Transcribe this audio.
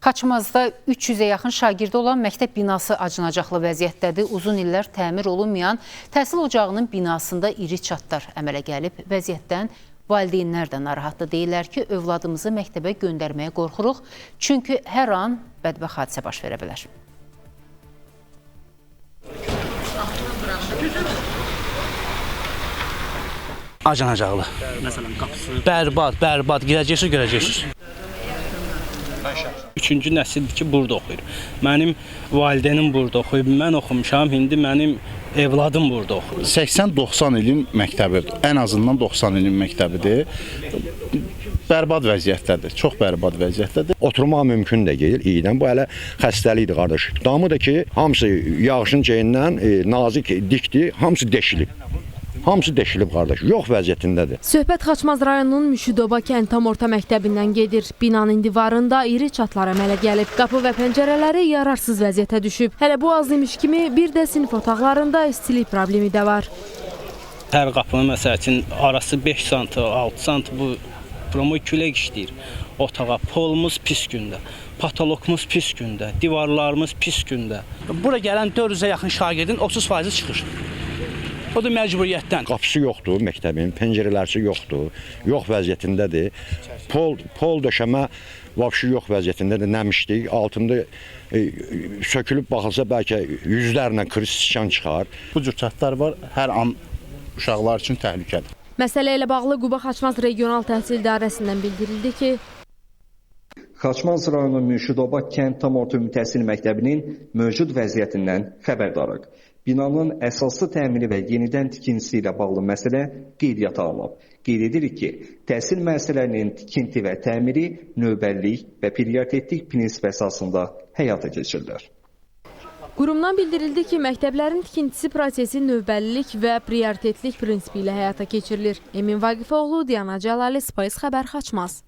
Xaçmazda 300-ə yaxın şagirdi olan məktəb binası acınacaqlı vəziyyətdədir. Uzun illər təmir olunmayan təhsil ocağının binasında iri çatlar əmələ gəlib. Vəziyyətdən valideynlər də narahatdır. Deyirlər ki, övladımızı məktəbə göndərməyə qorxuruq. Çünki hər an bədbəxt hadisə baş verə bilər. Acınacaqlı. Məsələn, qapısı. Bərbad, bərbad. Girəcəksiniz, görəcəksiniz. Üçüncü nəsildir ki, burada oxuyur. Mənim valideynim burada oxuyub, mən oxumuşam, indi mənim evladım burada oxuyur. 80-90 ilin məktəbidir. Ən azından 90 ilin məktəbidir. Bərbad vəziyyətdədir. Çox bərbad vəziyyətdədir. Oturmaq mümkün də deyil iyidən. Bu hələ xəstəlikdir qardaş. Damı da ki, hamısı yağışın ceyindən nazik dikdir, hamısı deşilib. Hamısı deşilib qardaş. Yox vəziyyətindədir. Söhbət Xaçmaz rayonunun Müşidoba kənd tam orta məktəbindən gedir. Binanın divarında iri çatlar əmələ gəlib. Qapı və pəncərələri yararsız vəziyyətə düşüb. Hələ bu az imiş kimi bir də sinif otaqlarında istilik problemi də var. Hər qapının məsəl üçün arası 5 sant, 6 sant bu promoy külək işləyir otağa. Polumuz pis gündə, patolokumuz pis gündə, divarlarımız pis gündə. Bura gələn 400-ə yaxın şagirdin 30% çıxır. O da məcburiyyətdən. Qapısı yoxdur məktəbin, pəncərələrsi yoxdur. Yox vəziyyətindədir. Pol döşəmə vəbşi yox vəziyyətindədir, nəmişdik. Altında sökülüb baxılsa bəlkə yüzlərlə kırış siçan çıxar. Bu cür çatlar var. Hər an uşaqlar üçün təhlükədir. Məsələ ilə bağlı Quba Xaçmaz Regional Təhsil İdarəsindən bildirildi ki, Xaçmaz rayonu Mürşidoba kənd tam orta ümumi təhsil məktəbinin mövcud vəziyyətindən xəbərdarıq. Binanın əsaslı təmiri və yenidən tikintisi ilə bağlı məsələ qeydiyyata alınıb. Qeyd edirik ki, təhsil müəssisələrinin tikinti və təmiri növbəlilik və prioritetlik prinsipi əsasında həyata keçirilir. Qurumdan bildirildi ki, məktəblərin tikintisi prosesi növbəlilik və prioritetlik prinsipi ilə həyata keçirilir. Emin Vaqifoğlu, Diana Cəlali, Space Xəbər, Xaçmaz.